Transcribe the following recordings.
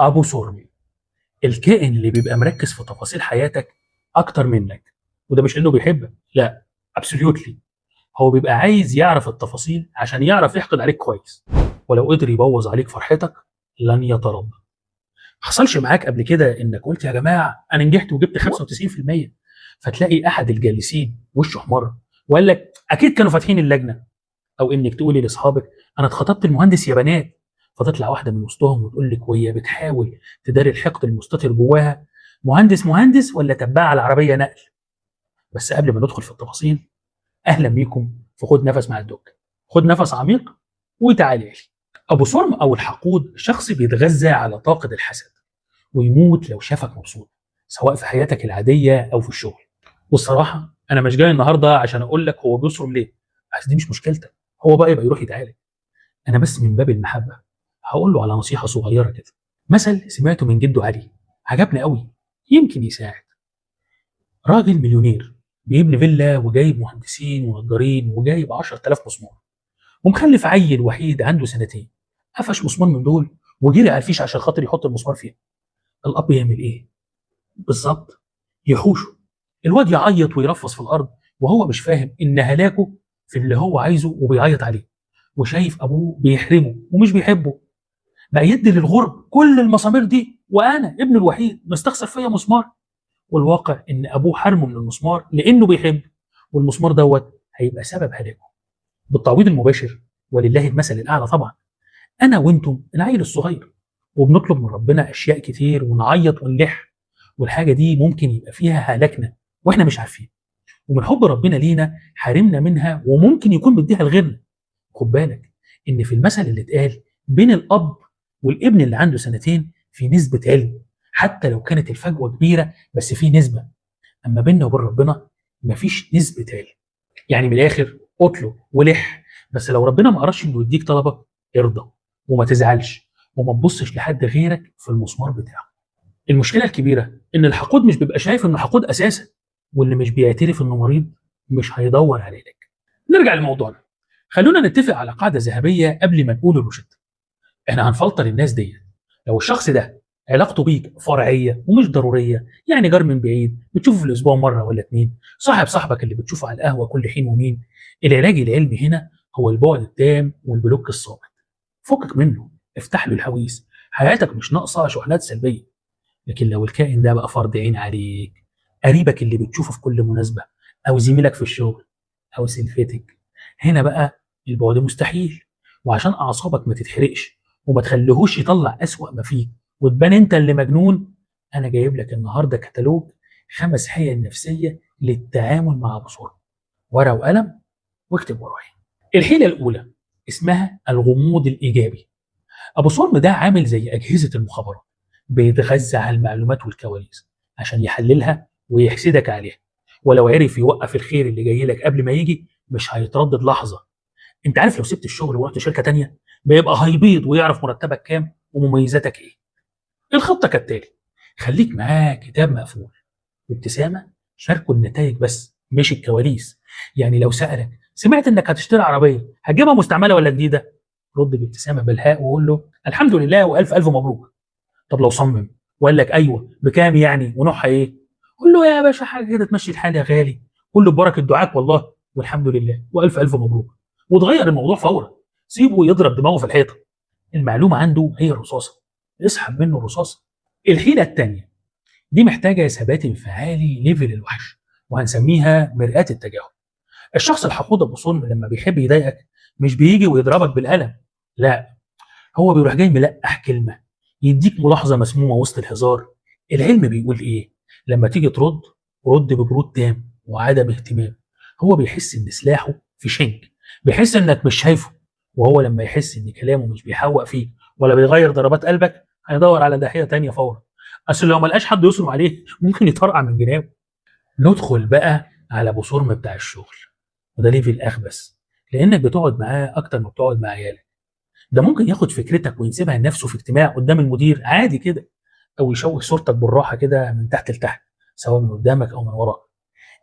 ابو صرم، الكائن اللي بيبقى مركز في تفاصيل حياتك اكتر منك، وده مش لانه بيحبك، لا absolutely، هو بيبقى عايز يعرف التفاصيل عشان يعرف يحقد عليك كويس، ولو قدر يبوظ عليك فرحتك لن يتردد. حصلش معاك قبل كده انك قلت يا جماعة انا نجحت وجبت 95%، فتلاقي احد الجالسين وشه احمر وقال لك اكيد كانوا فاتحين اللجنة؟ او انك تقولي لاصحابك انا اتخطبت المهندس يا بنات، فتطلع واحدة من وسطهم وتقول لك وهي بتحاول تداري الحقد المستتر جواها، مهندس مهندس ولا تباع العربية نقل؟ بس قبل ما ندخل في التفاصيل، اهلا بيكم في خد نفس مع الدك. خد نفس عميق وتعالى لي. ابو صرم او الحقود شخص بيتغذى على طاقة الحسد ويموت لو شافك مبسوط، سواء في حياتك العادية او في الشغل. والصراحة انا مش جاي النهارده عشان اقول لك هو بيصرم ليه، بس دي مش مشكلتك، هو بقى يبقى يروح يتعالج. انا بس من باب المحبة هقول له على نصيحة صغيرة كده، مثل سمعته من جده علي عجبني قوي، يمكن يساعد. راجل مليونير بيبني فيلا وجايب مهندسين ونجارين وجايب 10,000 مسمار، ومخلف عيل وحيد عنده سنتين، قفش مسمار من دول وجري على الفيش عشان خاطر يحط المسمار فيها. الاب يعمل ايه؟ بالظبط يحوشه. الواد يعيط ويرفص في الارض وهو مش فاهم ان هلاكه في اللي هو عايزه وبيعيط عليه، وشايف ابوه بيحرمه ومش بيحبه، بقى يدي للغرب كل المسامير دي وانا ابنه الوحيد مستخسر فيا مسمار. والواقع ان ابوه حرمه من المسمار لانه بيحب، والمسمار دوت هيبقى سبب هلاكه. بالتعويض المباشر ولله المثل الاعلى طبعا، انا وانتم العيل الصغير، وبنطلب من ربنا اشياء كتير ونعيط ونلح، والحاجة دي ممكن يبقى فيها هلاكنا واحنا مش عارفين، ومن حب ربنا لينا حارمنا منها وممكن يكون مديها لغيرنا. خد بالك ان في المثل اللي اتقال بين الاب والابن اللي عنده سنتين في نسبه علم، حتى لو كانت الفجوة كبيرة بس في نسبه، اما بيننا وبين ربنا مفيش نسبه علم. يعني من الاخر اطلب ولح، بس لو ربنا ما قررش انه يديك طلبك ارضى وما تزعلش وما تبصش لحد غيرك في المسمار بتاعه. المشكلة الكبيرة ان الحقود مش بيبقى شايف انه حقود اساسا، واللي مش بيعترف انه مريض مش هيدور على علاج. نرجع لموضوعنا، خلونا نتفق على قاعدة ذهبية قبل ما نقول الروشته. احنا هنفلتر الناس دي. لو الشخص ده علاقته بيك فرعية ومش ضرورية، يعني جار من بعيد بتشوفه في الاسبوع مرة ولا اتنين، صاحب صاحبك اللي بتشوفه على القهوة كل حين ومين، العلاج العلمي هنا هو البعد التام وال block الصامت. فكك منه، افتح له الهويس، حياتك مش ناقصه شحنات سلبية. لكن لو الكائن ده بقى فرض عين عليك، قريبك اللي بتشوفه في كل مناسبة او زميلك في الشغل او سلفتك، هنا بقى البعد مستحيل. وعشان اعصابك ما تتحرقش وما تخليهوش يطلع اسوأ ما فيك وتبان انت اللي مجنون، انا جايب لك النهارده كتالوج 5 حيل نفسية للتعامل مع ابو صرم. ورقة وقلم واكتب ورايا. الحيلة الاولى اسمها الغموض الايجابي. ابو صرم ده عامل زي اجهزة المخابرات، بيتغذى على المعلومات والكواليس عشان يحللها ويحسدك عليها، ولو عرف يوقف الخير اللي جاي لك قبل ما يجي مش هيتردد لحظة. انت عارف لو سبت الشغل ورحت شركة تانية بيبقى هيبيض ويعرف مرتبك كام ومميزاتك ايه. الخطة كالتالي: خليك معاه كتاب مقفول بابتسامة، شاركوا النتائج بس مش الكواليس. يعني لو سالك سمعت انك هتشتري عربية، هتجيبها مستعملة ولا جديدة؟ رد بابتسامة بلهاء وقول له الحمد لله والف الف مبروك. طب لو صمم وقال لك ايوه بكام يعني ونوعها ايه؟ قول له يا باشا حاجة كده تمشي الحال يا غالي، كله ببركة دعاك والله والحمد لله والف الف مبروك، وتغير الموضوع فورا. سيبه يضرب دماغه في الحيطة، المعلومة عنده هي الرصاصة، اسحب منه الرصاصة. الحيلة الثانية دي محتاجه ثبات انفعالي level الوحش، وهنسميها مرآة التجاهل. الشخص الحقود ابو صلم لما بيحب يضايقك مش بيجي ويضربك بالقلم، لا، هو بيروح جاي ملقح كلمة، يديك ملاحظة مسمومة وسط الهزار. العلم بيقول ايه؟ لما تيجي ترد، رد ببرود تام وعدم اهتمام. هو بيحس ان سلاحه في شنك، بيحس انك مش شايفه، وهو لما يحس ان كلامه مش بيحوق فيك ولا بيغير ضربات قلبك هيدور على ضحية تانية فورا. اصل لو ما لقاش حد يصرف عليه ممكن يطرقع من جنابه. ندخل بقى على ابو صرم بتاع الشغل، وده level اخبث لانك بتقعد معاه اكتر ما بتقعد مع عيالك. ده ممكن ياخد فكرتك وينسبها لنفسه في اجتماع قدام المدير عادي كده، او يشوه صورتك بالراحة كده من تحت لتحت، سواء من قدامك او من وراك.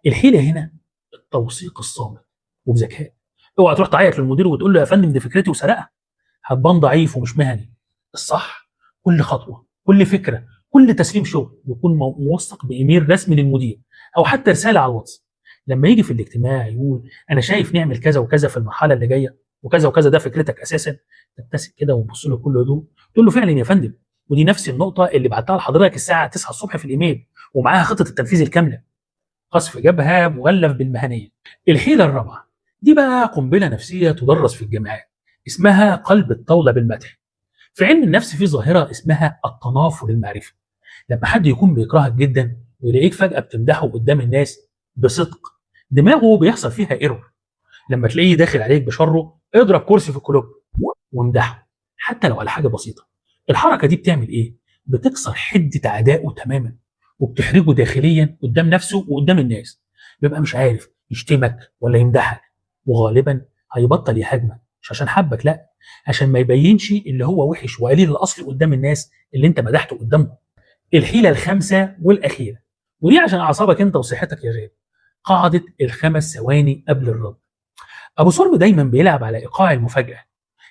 الحيلة هنا التوثيق الصامت وبذكاء. اوعى تروح تعيط للمدير وتقول له يا فندم دي فكرتي وسرقها، هتبان ضعيف ومش مهني. الصح كل خطوة كل فكرة، كل تسليم شغل يكون موثق بايميل رسمي للمدير او حتى رسالة على الواتس. لما يجي في الاجتماع يقول انا شايف نعمل كذا وكذا في المرحلة اللي جاية وكذا وكذا، ده فكرتك اساسا، تبتسم كده وتبص له بكل هدوء، تقول له فعلا يا فندم، ودي نفس النقطة اللي بعتها لحضرتك الساعة 9 الصبح في الايميل ومعاها خطه التنفيذ الكاملة. قصف جبهة مغلف بالمهنيه. الحيلة الرابعة دي بقى قنبلة نفسية تدرس في الجامعات، اسمها قلب الطاولة بالمدح. في علم النفس في ظاهره اسمها التنافر المعرفي. لما حد يكون بيكرهك جدا ويلاقيك فجاة بتمدحه قدام الناس بصدق، دماغه بيحصل فيها error. لما تلاقيه داخل عليك بشره، اضرب كرسي في الكلوب وامدحه حتى لو على حاجة بسيطة. الحركة دي بتعمل ايه؟ بتكسر حده عدائه تماما، وبتحرجه داخليا قدام نفسه وقدام الناس. بيبقى مش عارف يشتمك ولا يمدحك، وغالبا هيبطل يهاجمك، مش عشان حبك، لا، عشان ما يبينش اللي هو وحش وقليل الاصل قدام الناس اللي انت مدحته قدامهم. الحيلة الخامسة والاخيرة، ودي عشان اعصابك انت وصحتك يا غالي، قاعدة ال5 ثواني قبل الرد. ابو صرب دايما بيلعب على ايقاع المفاجاة،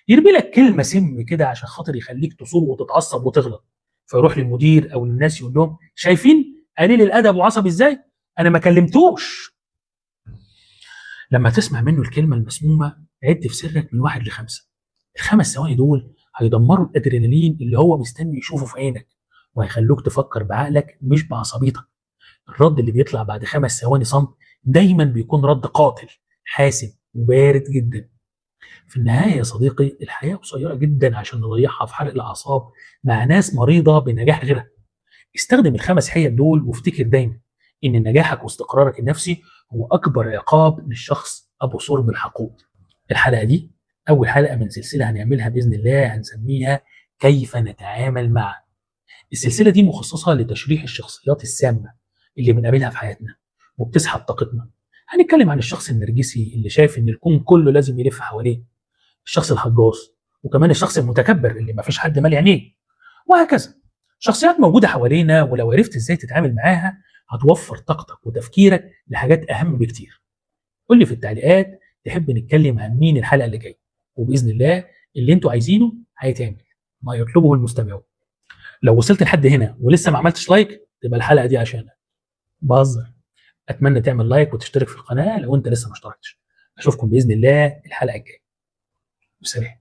يرمي لك كلمة سم كده عشان خاطر يخليك تصور وتتعصب وتغلط، فيروح للمدير او للناس يقول لهم شايفين قليل الادب وعصبي ازاي؟ انا ما كلمتوش. لما تسمع منه الكلمة المسمومه عد في سرك من 1 ل5. ال5 ثواني دول هيدمروا الادرينالين اللي هو مستني يشوفه في عينك، وهيخلوك تفكر بعقلك مش بعصبيتك. الرد اللي بيطلع بعد 5 ثواني صمت دايما بيكون رد قاتل حاسم وبارد جدا. في النهاية يا صديقي، الحياة قصيرة جدا عشان نضيعها في حرق الاعصاب مع ناس مريضه بنجاح غيرها. استخدم ال5 حيل دول، وافتكر دايما ان نجاحك واستقرارك النفسي هو اكبر عقاب للشخص ابو صرب الحقود. الحلقة دي اول حلقة من سلسلة هنعملها باذن الله، هنسميها كيف نتعامل مع. السلسلة دي مخصصة لتشريح الشخصيات السامة اللي بنقابلها في حياتنا وبتسحب طاقتنا. هنتكلم عن الشخص النرجسي اللي شايف ان الكون كله لازم يلف حواليه، الشخص الهجاص، وكمان الشخص المتكبر اللي ما فيش حد مالي عينيه، وهكذا. شخصيات موجودة حوالينا، ولو عرفت ازاي تتعامل معاها هتوفر طاقتك وتفكيرك لحاجات اهم بكتير. قول لي في التعليقات تحب نتكلم عن مين الحلقة اللي جاية، وباذن الله اللي انتوا عايزينه هيتعمل، ما يطلبه المستمعون. لو وصلت لحد هنا ولسه ما عملتش like تبقى الحلقة دي عشانك. بهزر. اتمنى تعمل like وتشترك في القناة لو انت لسه ما اشتركتش. اشوفكم باذن الله الحلقة الجاية. وسلام.